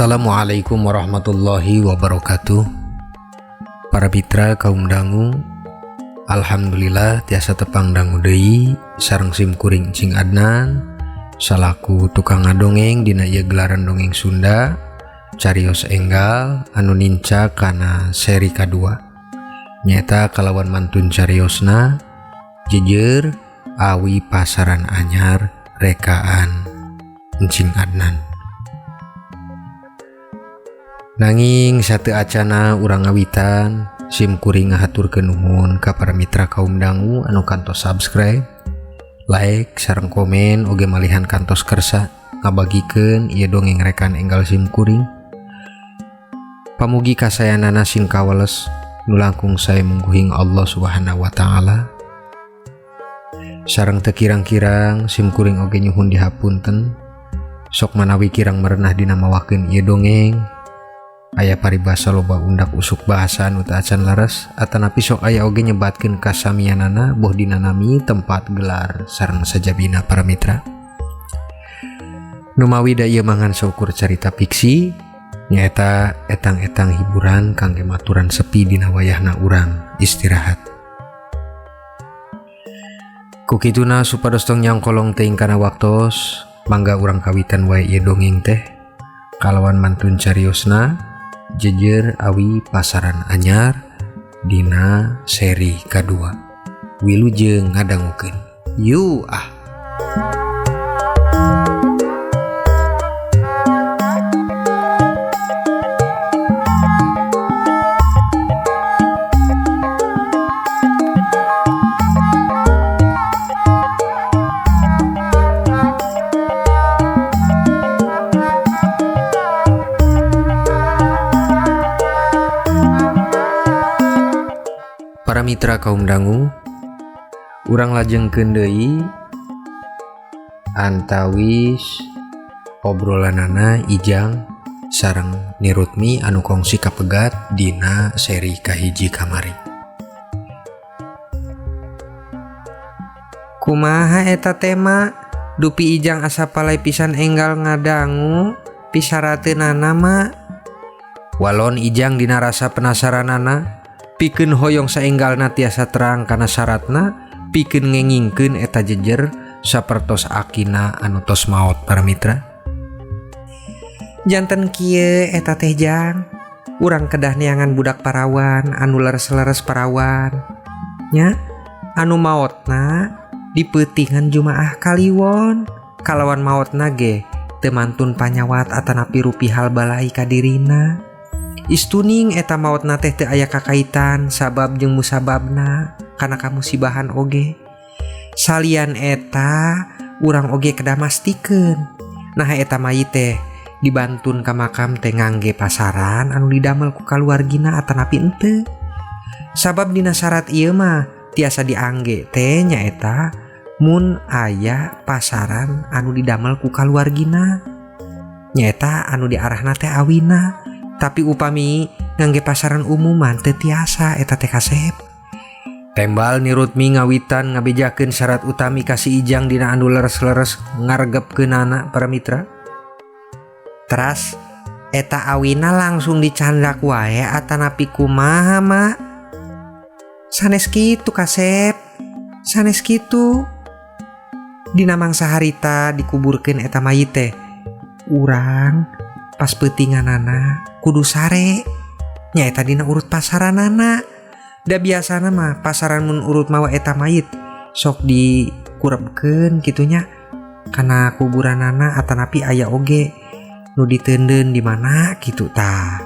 Assalamualaikum warahmatullahi wabarakatuh. Para mitra kaum dangu, alhamdulillah tiasa tepang dangu deui sareng sim kuring Cing Adnan salaku tukang ngadongeng dina ieu gelaran dongeng Sunda carios enggal anu ninca kana seri kadua nyaeta kalawan mantun cariosna Jejer Awi Pasaran Anyar rekaan Encing Adnan. Nanging satu acana urang ngawitan sim kuring ngahaturkeun nuhun ka para mitra kaum dangu anu kantos subscribe, like, sareng komen oge malihan kantos kersa ngabagikeun ieu dongeng rekan enggal sim kuring. Pamugi kasayanana sing kawales nu langkung sae mungguhing Allah Subhanahu wa taala. Sareng teu kirang-kirang sim kuring oge nyuhun dihapunten sok manawi kirang merenah dina mawakeun ieu dongeng. Aya paribasa loba undak usuk bahasa anu teu acan leres atanapi sok aya oge nyebatkeun kasamianana boh dina nami tempat gelar sareng sajabina para mitra. Numawi da ieu mangan saukur carita fiksi nyaeta etang-etang hiburan kangge maturan sepi dina wayahna urang istirahat. Kukituna supados tong nyangkolong teuing kana waktos, mangga urang kawitan wae ieu dongeng teh kalawan mantun cariosna Jejer Awi Pasaran Anyar dina seri kadua. Wilujeng ngadangukeun. Yu ah. Para mitra kaum dangu, urang lajengkeun deui antawis obrolanana Ijang sareng Nirutmi anu kongsi kapegat dina seri kahiji kamari. Kumaha eta tema? Dupi Ijang asa palai pisan enggal ngadangu pisarateunana ma. Walon Ijang dina rasa penasaranana pikeun hoyong saenggalna tiasa terang kana syaratna pikeun ngengingkeun eta jejer sapertos akina anu tos maot para mitra. Janten kieu eta teh Jang, urang kedah neangan budak parawan anu leres-leres parawan nya, anu maotna dipeutingan Jumaah Kaliwon, kalawan maotna ge teu mantun panyawat atanapi rupi hal balai ka dirina. Istuning eta maotna teh teu aya kakaitan sabab jeung musababna kana kamusibahan oge. Salian eta urang oge kedah mastikeun nah eta mayit teh dibantun ka makam teh ngangge pasaran anu didamel ku kaluargina atanapi henteu. Sabab dina syarat ieu mah tiasa diangge teh nyaeta mun aya pasaran anu didamel ku kaluargina, nyaeta anu diarahna teh awina. Tapi upami ngangge pasaran umuman teu tiasa eta teh kasep. Tembal Nirutmi ngawitan ngabejakeun syarat utami ka si Ijang dina anu leres-leres ngaregepkeunana para mitra. Teras eta awina langsung dicandak wae atanapi kumaha ma? Sanes kitu kasep, sanes kitu. Dina mangsa harita dikuburkeun eta mayit teh, urang pas peutinganana kudu sare nyaeta dina urut pasaranana. Da biasana mah pasaran mun urut mawa eta mayit sok dikurebkeun kitunya kana kuburanana atanapi aya oge nu diteundeun di mana kitu tah.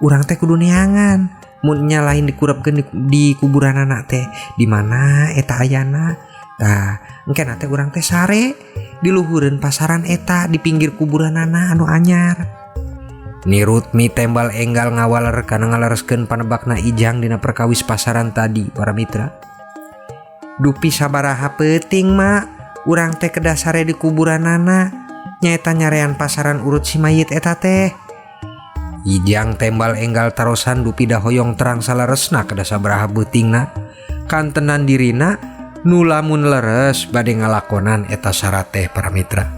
Urang teh kudu neangan mun nya lain dikurebkeun di kuburanana teh di mana eta ayana. Tah engkena teh urang teh sare di luhureun pasaran eta di pinggir kuburanana anu anyar. Nirutmi tembal enggal ngawaler kana ngalereskeun panebakna Ijang dina perkawis pasaran tadi para mitra. Dupi sabaraha peuting ma urang teh kedah sare di kuburanana nyaeta nyarean pasaran urut si mayit eta teh. Ijang tembal enggal tarosan dupi da hoyong terang saleresna kedah sabaraha peutingna kantenan dirina nu lamun leres bade ngalakonan eta syarat teh para mitra.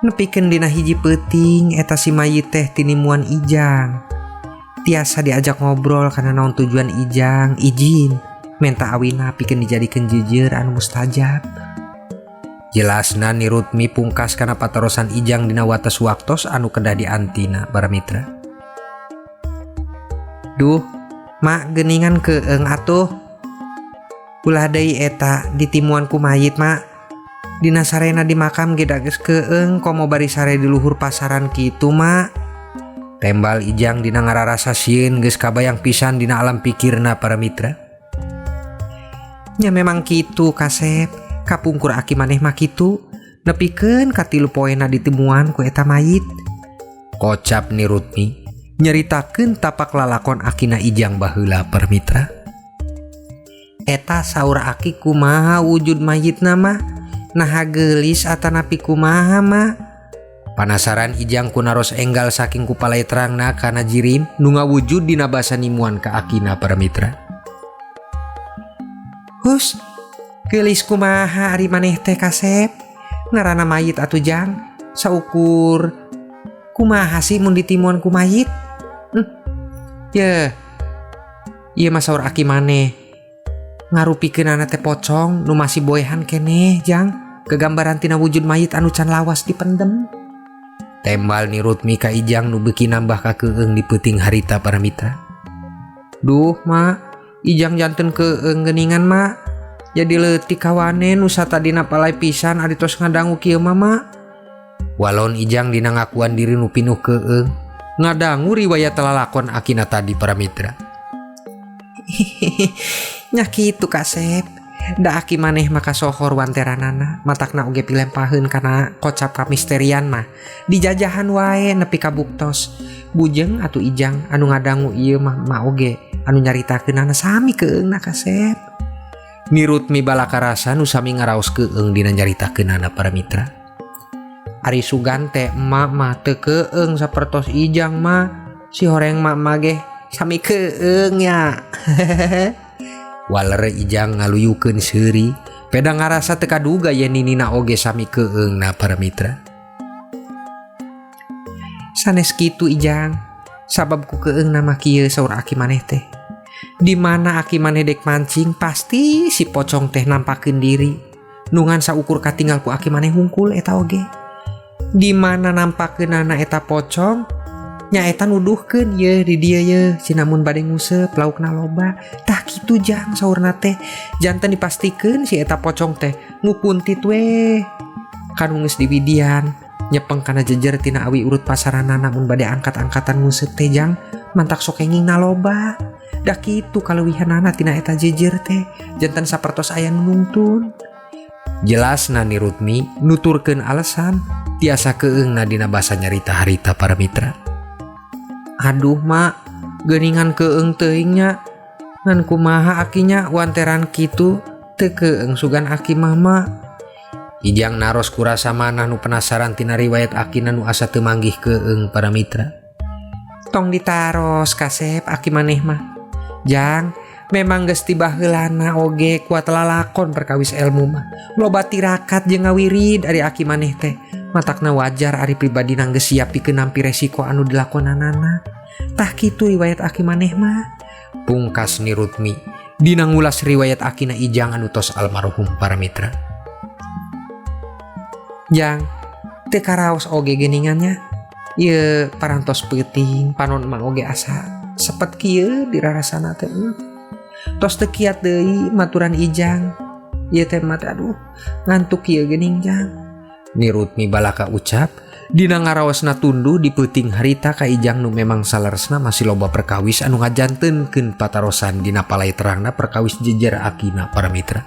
Nepikeun dina hiji peuting eta si mayit teh tinimuan Ijang. Tiasa diajak ngobrol karena naon tujuan Ijang, izin menta awina pikeun dijadikeun jejer anu mustajab. Jelasna Ni Rutmi pungkas kana patarosan Ijang dina wates waktos anu kedah diantina para mitra. Duh, mak geuningan keeng atuh. Ulah deui eta ditimuan ku mayit mak. Dina sarena di makam ge da geus keeng komo bari sare di luhur pasaran kitu mak. Tembal Ijang dina ngararasa sieun geus kabayang pisan dina alam pikirna para mitra. Nya memang kitu kasep, kapungkur aki maneh mah kitu, nepikeun ka 3 poena ditemuan ku eta mayit. Kocap Ni Rutmi nyaritakeun tapak lalakon akina Ijang baheula para mitra. Eta saur aki kumaha wujud mayitna mah? Naha geulis atanapi kumaha mah? Panasaran Ijang kunaros enggal saking kupalai terangna kana jirim nu ngawujud dina basa nimuan ka akina para mitra. Hus, geulis kumaha ari maneh teh kasep? Ngaranna mayit atuh jang, saukur kumaha sih mun ditimuan ku mayit? Yeuh. Ieu mah saur aki maneh. Ngarupikeunana teh pocong nu masih boehan keneh jang, kegambaran tina wujud mayit anu can lawas dipendem. Tembal Ni Rutmi ka Ijang nu beuki nambah kakeung di peuting harita para mitra. Duh mak, Ijang janten keung geuningan mak. Jadi leutik kawane nu satadina palai pisan ari tos ngadangu kieu mah mak. Walon Ijang dina ngakuan diri nu pinuh keung, ngadangu riwayat lalakon akina tadi para mitra. Nya kitu kasep. Da aki maneh maka sohor wanteranana, matakna oge pilempaheun kana kocap kamisterian mah. Dijajahan wae nepi ka buktos. Bujeng atuh Ijang anu ngadangu ieu mah ma oge anu nyaritakeunana sami keungna kasep. Ni Rutmi balakarasa nu sami ngaraos keung dina nyaritakeunana para mitra. Ari sugan teh emak mah teu keung sapertos Ijang mah, si horeng mak mah ge sami keung nya. Waler Ijang ngaluyukeun seuri, peda ngarasa teu kaduga yen ninina oge sami keungna para mitra. Sanes kitu Ijang, sabab ku keungna mah kieu saur aki maneh teh. Di mana aki maneh dek mancing pasti si pocong teh nampakeun diri. Nungan saukur katinggal ku aki maneh hungkul eta oge. Di mana nampakeunana eta pocong, nya eta nuduhkeun yeuh di dieu yeuh, cinamun bade nguseup laukna loba. Tah kitu jang saurna teh, janten dipastikeun si eta pocong teh ngukuntit we. Kan geus diwidian, nyepeng kana jejer tina awi urut pasaranana mun bade angkat-angkatan nguseup teh jang, mantak sok kengingna loba. Da kitu kaleuwihanana tina eta jejer teh, janten sapertos aya nu nungtun. Jelasna Ni Rutmi nuturkeun alasan tiasa keungna dina basa nyarita harita para mitra. Aduh mak, geuningan keung teuing nya. Ngan kumaha akinya wanteran kitu teu keung sugan aki mama. Ijang naros kurasa manah nu penasaran tina riwayat akina nu asa teu manggih keung para mitra. Tong ditaros kasep aki maneh mah. Jang, memang geus tibaheulana oge kuat lalakon perkawis ilmu mah. Loba tirakat jeung ngawirid ari aki maneh teh. Matakna wajar ari pribadi nang geus siap pikeun nampi resiko anu dilakonanana. Tah kitu riwayat aki maneh mah. Pungkas Ni Rutmi dina ngulas riwayat akina Ijang anu tos almarhum para mitra. Jang, teu karaos oge geuningannya. Ieu parantos peuting panon mah oge asa sepet kieu dirarasana teh. Tos teu kiat deui maturan Ijang. Ieu teh mah aduh ngantuk kieu geuning jang. Ni Rutmi balaka ucap dina ngaraosna tunduh di peuting harita ka Ijang nu memang saleresna masih loba perkawis anu ngajantenkeun patarosan dina palai terangna perkawis jejer akina para mitra.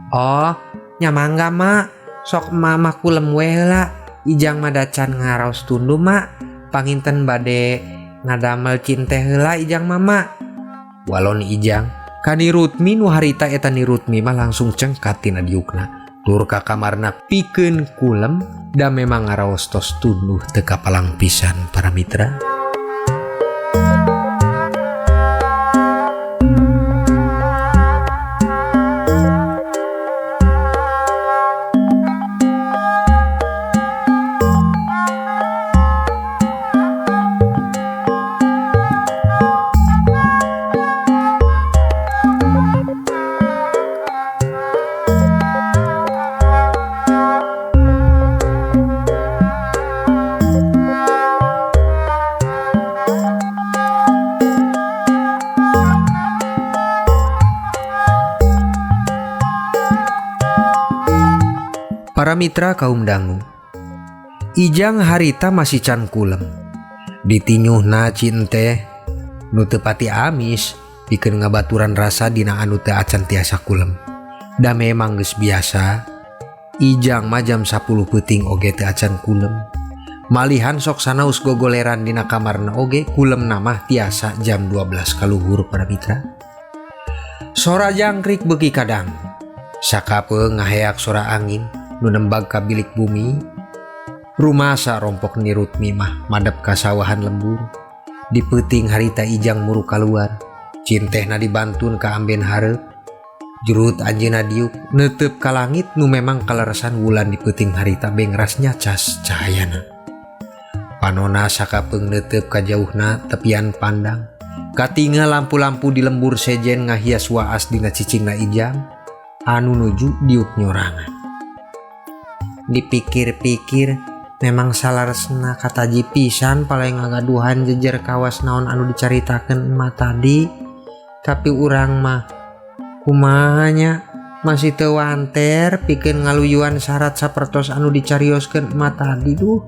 Oh, nya mangga mak, sok emak mah kulem we heula. Ijang mah dacan ngaraos tunduh mak, panginten bade ngadamel cinte heula Ijang mama. Walon Ijang ka Ni Rutmi nu harita eta Ni Rutmi mah langsung cengkat tina diukna. Tur ka kamarna pikeun kulem da memang ngaraos tos tunduh teu kapalang pisan para mitra. Para mitra kaum dangu, Ijang harita masih can kulem. Ditinyuhna cinteh nu teu pati amis pikeun ngabaturan rasa dina anu teu acan tiasa kulem. Da memang geus biasa Ijang mah jam 10 peuting oge teu acan kulem. Malihan sok sanaos gogoleran dina kamarna oge kulemna mah tiasa jam 12 kaluhur, para mitra. Sora jangkrik beuki kadang. Sakapeung ngaheak sora angin nu nembag ka bilik bumi. Rumasa rompok nirut mimah madep ka sawahan lembur. Di peuting harita Ijang muru kaluar. Cintehna dibantun ka amben hareup. Jurut anjeunna diuk neuteup ka langit nu memang kaleresan wulan di peuting harita bengras nyacas cahayana. Panona sakapeung neuteup ka jauhna tepian pandang. Katingal lampu-lampu di lembur sejen ngahias waas dina cicingna Ijang anu nuju diuk nyorangan. Dipikir-pikir memang saleresna kataji pisan paling ngagaduhan jejer kawas naon anu dicaritakeun emak tadi, tapi urang mah kumaha nya, masih teu wanter pikeun ngaluyuan syarat sapertos anu dicarioskeun emak tadi, duh.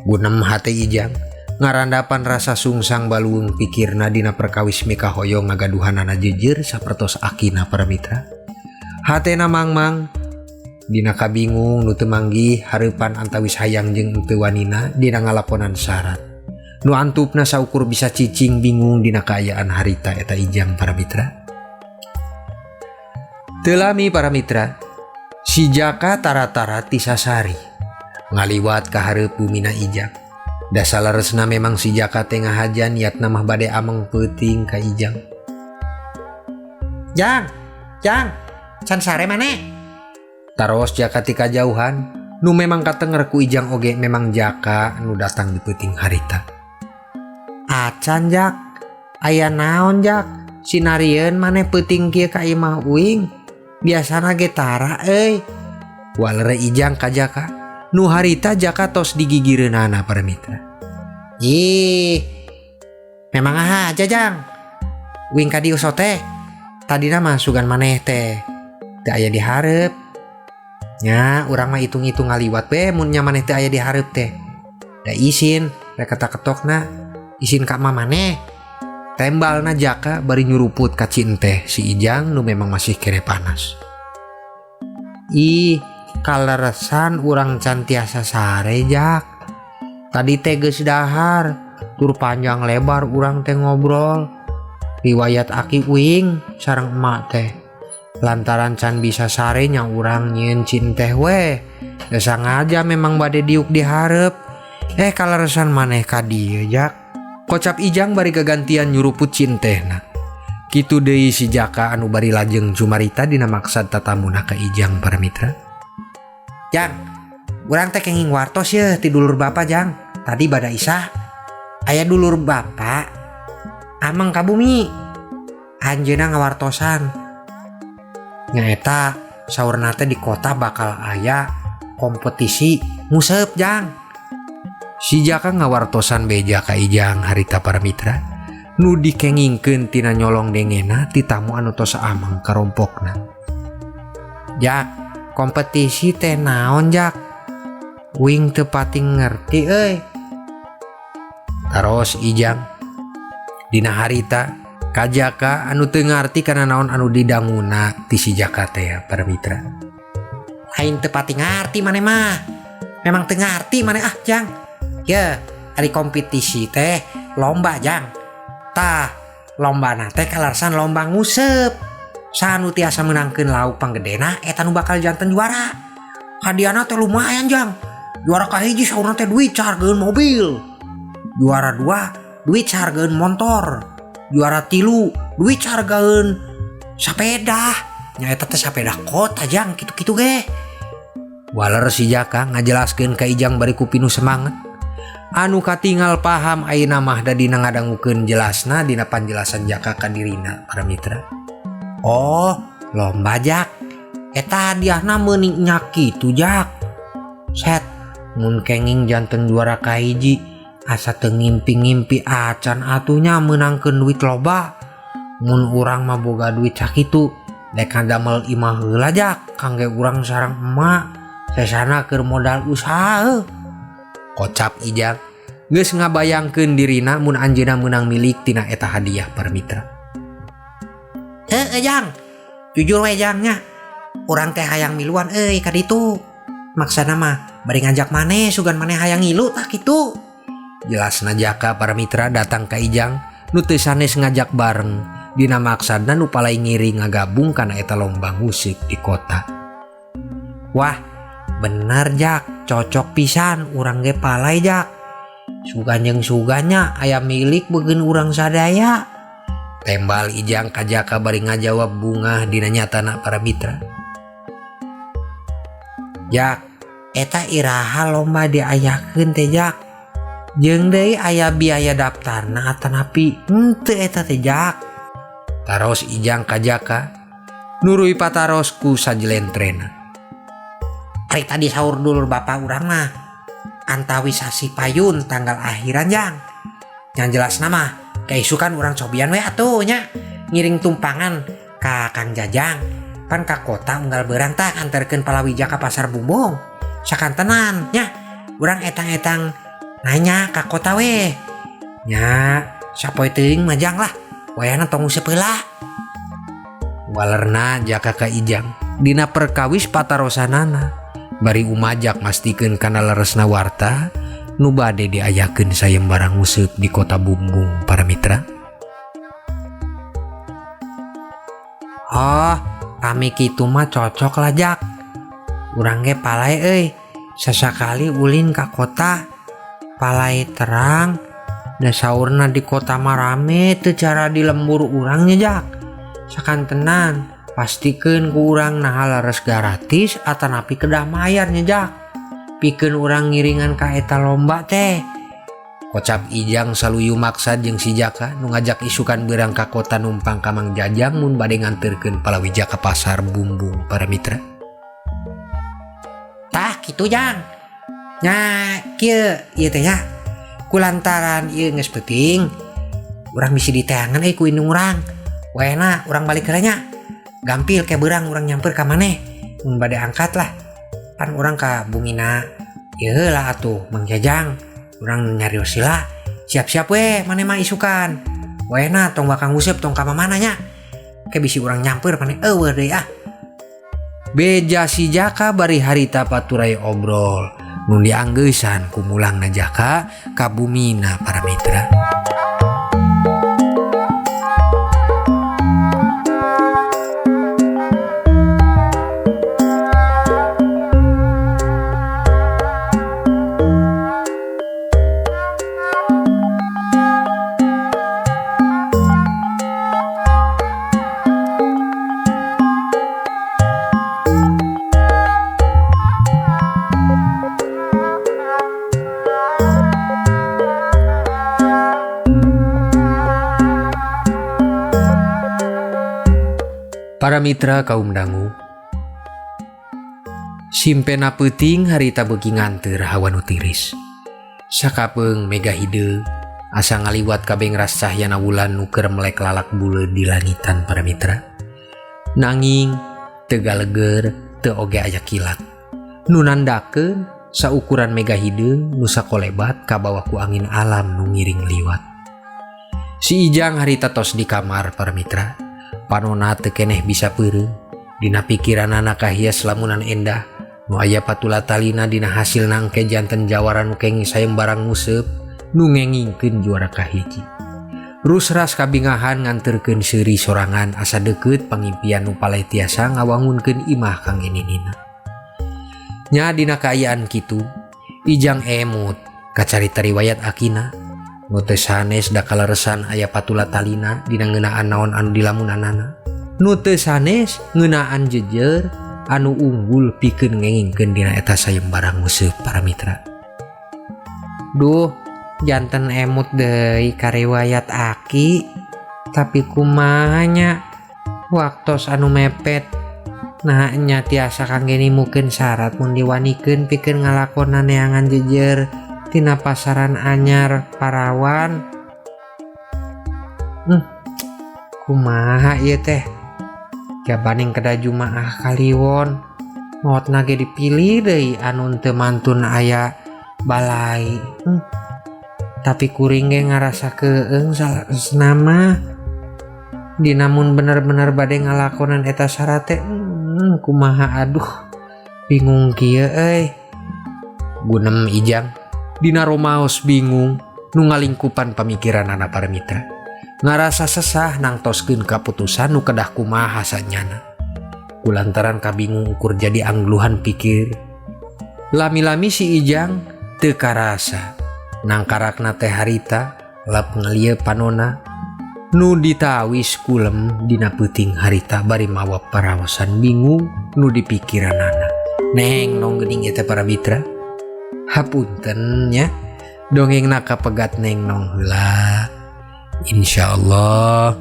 Gunem hate Ijang ngarandapan rasa sungsang baluweung pikirna dina perkawis mikahoyong ngagaduhanana jejer sapertos akina, para mitra. Hatena mangmang dina kabingung nu teu manggih hareupan antawis hayang jeung teu wanina dina ngalakonan syarat. Nu antupna saukur bisa cicing bingung dina kaayaan harita eta Ijang, para mitra. Teu lami, para mitra, si Jaka tara-tara ti sasari ngaliwat ka hareup bumina Ijang. Da saleresna memang si Jaka teh ngahaja niatna mah bade ameng peuting ka Ijang. Jang, Jang, can sare maneh? Taros Jaka ti kajauhan, nu memang katenger ku Ijang oge memang Jaka nu datang di peuting harita. Acan, Jak. Aya naon, Jak? Sinarieun maneh peuting kieu ka imah uing? Biasana ge tara euy. Walere Ijang ka Jaka, nu harita Jaka tos digigireunana, para mitra. Ih, memang aja, Jang. Uing ka dieu teh. Tadina mah sugan maneh teh teu aya di hareup. Nya, urang mah hitung-hitung ngaliwat we mun nya maneh teu aya di hareup teh. Da isin rek ketak-ketokna, isin ka emak maneh. Tembalna Jaka bari nyuruput ka cinteh si Ijang nu memang masih kene panas. Ih, kaleresan urang can tiasa sare, Jak. Tadi teh geus dahar, tur panjang lebar urang teh ngobrol. Riwayat aki uing sareng emak teh. Lantaran can bisa sare nya urang nyieun cinteh we. Da sangaja memang bade diuk di hareup. Eh, kaleresan maneh ka dieu, Jak. Kocap Ijang bari gagantian nyuruput cintehna. Kitu deui si Jaka anu bari lajeng cumarita dina maksad tatamuna ka Ijang, para mitra. Jang, urang teh kenging wartos ye ti dulur bapak, Jang. Tadi bada Isa. Aya dulur bapak ameng ka bumi. Anjeunna ngawartosan. Nyaeta saurna teh di kota bakal aya kompetisi nguseup, Jang. Si Jaka ngawartosan beja ka Ijang harita, para mitra. Nu dikengingkeun tina nyolong dengena ti tamu anu tos ameng karompokna. Jak, kompetisi teh naon, Jak? Uing teu pati ngerti euy. Taros Ijang dina harita ka Jaka anu teu ngarti kana naon anu didanguna ti si Jaka teh, para mitra. Lain teu pati ngarti maneh mah. Memang teu ngarti maneh ah, Jang. Ya, ari kompetisi teh lomba, Jang. Tah, lomba teh kaleresan lomba nguseup. Sanu tiasa menangkeun lauk panggedena eta nu bakal janten juara. Hadiahna teh lumayan, Jang. Juara kahiji saurna teh duit sahargaeun mobil. Juara dua duit sahargaeun motor. Juara tilu duit sahargaeun sepeda. Nya eta teh sepeda kota, Jang, kitu-kitu ge. Waler si Jaka ngajelaskeun ka Ijang bari ku pinuh semangat. Anu katingal paham ayeuna mah da dina ngadangukeun jelasna dina panjelasan Jaka ka dirina, para mitra. Oh, lomba, Jak. Eta hadiahna meuni nya kitu, Jak. Set, mun kenging janten juara kahiji asa teu ngimpi-ngimpi acan atuh nya meunangkeun duit loba. Mun urang mah boga duit sakitu, dek ngadamel imah heula, Jak, kangge urang sareng emak. Sesana keur modal usaha. Kocap Ijang geus ngabayangkeun dirina mun anjeunna meunang milik tina eta hadiah para mitra. Heueuh Jang, jujur we Jang nya. Urang teh hayang miluan euy ka ditu. Maksana mah bari ngajak maneh sugan maneh hayang ngilu tah kitu. Jelasna Jaka para mitra datang ka Ijang nu teu sanes ngajak bareng dina maksadna nu palai ngiring ngagabung kana eta lomba nguseup di kota. Wah, bener Jak, cocok pisan urang ge palai Jak. Sugan jeung sugannya aya milik beukeun urang sadaya. Tembal Ijang ka Jaka bari ngajawab bungah dina nyatana para mitra. Jak, eta iraha lomba diayakeun teh Jak. Jeung deui aya biaya daftarna atanapi henteu eta teh Jak. Taros Ijang ka Jaka nuruy pataros ku sajelentrena. Ari tadi saur dulur bapak urang mah antawis sasi payun tanggal akhiran Jang. Yang jelas nama keisukan urang cobian we atuh nya ngiring tumpangan ka Kang Jajang pan ka kota unggal beurang tah anterkeun palawija ka pasar Bumbung. Sakantenan nya urang etang-etang nanya ka kota we. Nya sapoe teuing mah Jang lah wayahna tong useup heula. Walerna Jaka ka Ijang dina perkawis patarosanana bari umajak mastikeun kana leresna warta nu bade diayakeun sayembara nguseup di kota Bumbung para mitra. Oh, kami kitu mah cocok lah Jak. Urang ge palai euy, sasakali ulin ka kota. Palai terang, da saurna di kota mah rame teu cara di lembur urang nya Jak. Sakantenan pastikeun ku urang naha leres gratis atanapi kedah mayar nya Jak. Pikeun urang ngiringan ka eta lomba teh. Kocap Ijang saluyu maksad jeung si Jaka nu ngajak isukan beurang ka kota numpang ka Mang Jajang mun bade nganterkeun palawija ka pasar Bumbung para mitra. Tah kitu Jang. Nya kieu ieu teh nya. Kulantaran ieu geus peuting, urang bisi diteangan euy ku indung urang. Wayahna urang balik heula nya. Gampil ke beurang urang nyamper ka maneh. Mun bade angkat lah. Pan urang ka bumina ieu heula atuh Mang Jajang. Urang nyarios heula. Siap-siap we maneh mah isukan. Wayahna tong bakal nguseup tong ka mamana nya. Ke bisi urang nyamper maneh eueuh deui ah. Beja si Jaka bari harita paturai obrol. Nu dianggeusan ku mulangna Jaka ka bumina para mitra. Para mitra kaum dangu, simpena peuting harita beuki nganteur hawa nu tiris. Sakapeung mega hideung asa ngaliwat kabengras cahyana wulan nu keur melek lalak buleud di langitan para mitra. Nanging teu galeger teu oge aya kilat. Nu nandakeun saukuran mega hideung nu sakolebat kabawa ku angin alam nu ngiring liwat. Si Ijang harita tos di kamar para mitra. Panona teu keneh bisa peureum. Dina pikiranana kahias lamunan endah nu aya patula talina dina hasil nangke janten jawara nu kenging sayembara nguseup nu ngengingkeun juara kahiji. Rusras kabingahan nganterkeun seuri sorangan asa deukeut pangimpian nu palai tiasa ngawangunkeun imah kang ininina. Nya dina kaayaan kitu, Ijang emut kacarita riwayat akina. Nu teu sanes da kaleresan aya patula talina dina ngeunaan naon anu dilamunanana. Nu teu sanes ngeunaan jejer anu unggul pikeun ngengingkeun dina eta sayembara nguseup para mitra. Duh, janten emut deui ka riwayat aki, tapi kumaha nya waktos anu mepet. Nah nya tiasa kangge nimukeun syarat mun diwanikeun pikeun ngalakonan neangan jejer tina pasaran anyar Parawan. Kumaha ieu teh? Jabaning kedah Jumaah Kaliwon. Maotna ge dipilih deui anu teu mantun aya balai. Tapi kuring ge ngarasa keeng saleresna mah. Dinamun bener-bener bade ngalakonan eta syarat teh kumaha aduh bingung kieu euy. Gunem Ijang dina romaos bingung nu ngalingkupan pamikiranana para mitra. Ngarasa sesah nangtoskeun kaputusan nu kedah kumaha sanyana. Kulantaran kabingung ukur jadi angluhan pikir. Lami-lami si Ijang teu karasa nangkarakna teh harita lap ngalieu panona nu ditawis kulem dina peuting harita bari mawa parawasan bingung nu dipikiranana. Neng nong geuning ieu teh para mitra. Hapunten nya dongengna kapegat neng nong heula. Insyaallah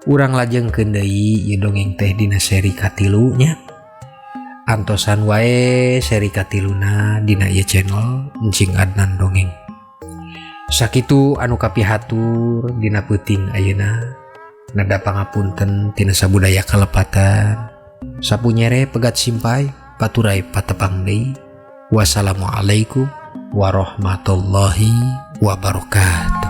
urang lajengkeun deui ieu dongeng teh dina seri katilu nya. Antosan wae seri katiluna dina ieu channel Encing Adnan Dongeng. Sakitu anu kapihatur dina peuting ayeuna. Nada pangapunten tina sabudaya kalepatan. Sapu nyere pegat simpai paturai patepang deui. Wassalamualaikum warahmatullahi wabarakatuh.